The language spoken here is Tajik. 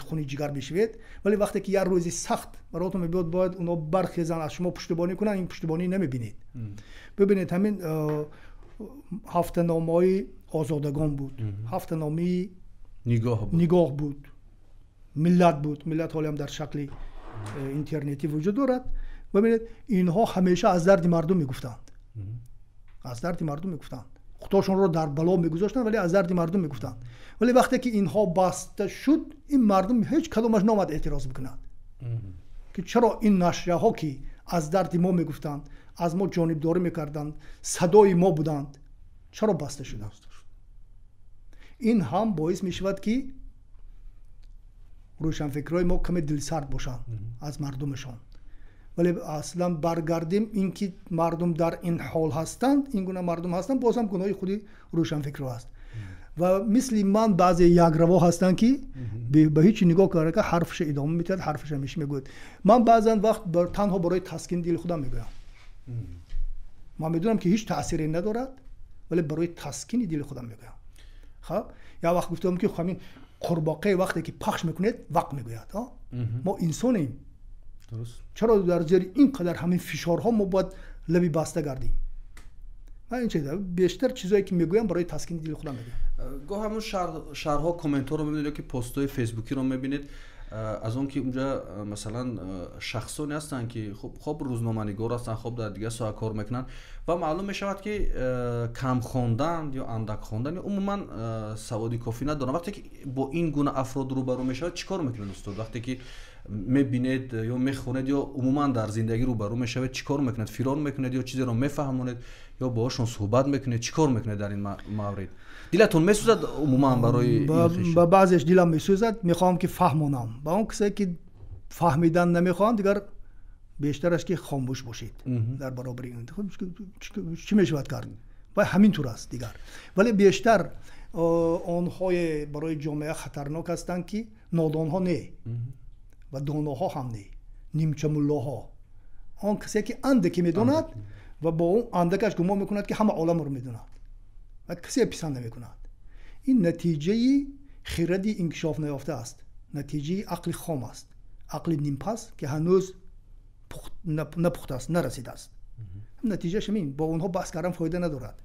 Хуни ҷигар мешавед, вале вақте ки як рӯзи сахт бароятон мебиёд, бояд онҳо бархезанд, аз шумо пуштибонӣ кунанд, ин пуштибонӣ намебинед. Бибинед, ҳамин ҳафтаномаҳои Озодагон буд, ҳафтаномаи Нигоҳ буд, Миллат буд. Миллат ҳолиам дар шакли интернетӣ вуҷуд дорад. Бибинед, инҳо ҳамеша аз дарди мардум мегуфтанд, аз дарди мардум мегуфтанд, худошонро дар бало мегузоштанд, вале аз дарди мардум мегуфтанд. Вале вақте ки инҳо баста шуд, ин мардум ҳеҷ кадомаш наомад эътироз бикунад, ки чаро ин нашрияҳо, ки аз дарди мо мегуфтанд, аз мо ҷонибдорӣ мекарданд, садои мо буданд, чаро баста шуданд? Ин ҳам боис мешавад, ки рӯшанфикрҳои мо каме дилсард бошанд аз мардумашон. Вале аслан баргардем, ин ки мардум дар ин ҳол ҳастанд, ин гуна мардум ҳастанд, боз ҳам гуноҳи худи рӯшанфикрҳо аст. Ва мисли ман баъзе якраво ҳастанд, ки ба ҳеҷ нигоҳ карда, ҳарфаша идома медиҳад, ҳарфаша ҳамеша мегӯяд. Ман баъзан вақт танҳо барои таскини дили худам мегӯям. Ман медонам, ки ҳеҷ таъсире надорад, вале барои таскини дили худам мегӯям. Хаб, як вақт гуфтам, ки ҳамин қурбоқаи вақте ки пахш мекунед, вақт мегӯяд. Мо инсонем, чаро дар зери ин қадар ҳамин фишорҳо мо бояд лаби баста гардем? Ман ин чиз, бештар чизое ки мегӯям, барои таскини дили худам мегӯям. Гоҳ ҳамун шарҳҳо, комментҳоро мебинед ё ки постҳои фейсбукиро мебинед, аз он ки унҷа, масалан, шахсоне ҳастанд, ки хоб рӯзноманигор ҳастанд, хоб дар дигар соҳа кор мекунанд ва маълум мешавад, ки кам хонданд ё андак хондан ё умуман саводи кофӣ надоранд. Вақте ки бо ин гуна афрод рӯбарӯ мешавад, чӣ кор мекунед, устод? Вақте ки мебинед ё мехонед ё умуман дар зиндагӣ рӯбарӯ мешавед, чӣ кор мекунед? Фирор мекунед ё чизеро мефаҳмонед ё боҳошон суҳбат мекунед? Чӣ кор мекунед дар ин маврид? Дилатон месӯзад умуман барои? Ба баъзеш дилам месӯзад, мехоҳам, ки фаҳмонам. Ба он касое ки фаҳмидан намехоҳанд, дигар бештараш ки хомӯш бошед дар баробари ин. Чӣ мешавад кард? Ва ҳамин тур аст дигар. Вале бештар онҳое барои ҷомеа хатарнок ҳастанд, ки нодонҳо не ва доноҳо ҳам не, нимчамуллоҳо, он касе ки андаке медонад ва бо он андакаш гумон мекунад, ки ҳама оламро медонад ва касе писанд намекунад. Ин натиҷаи хиради инкишоф наёфта аст, натиҷаи ақли хом аст, ақли нимпас, ки ҳанӯз напухтааст, нарасидааст. Натиҷааш ҳамин. Бо онҳо баҳс кардан фоида надорад.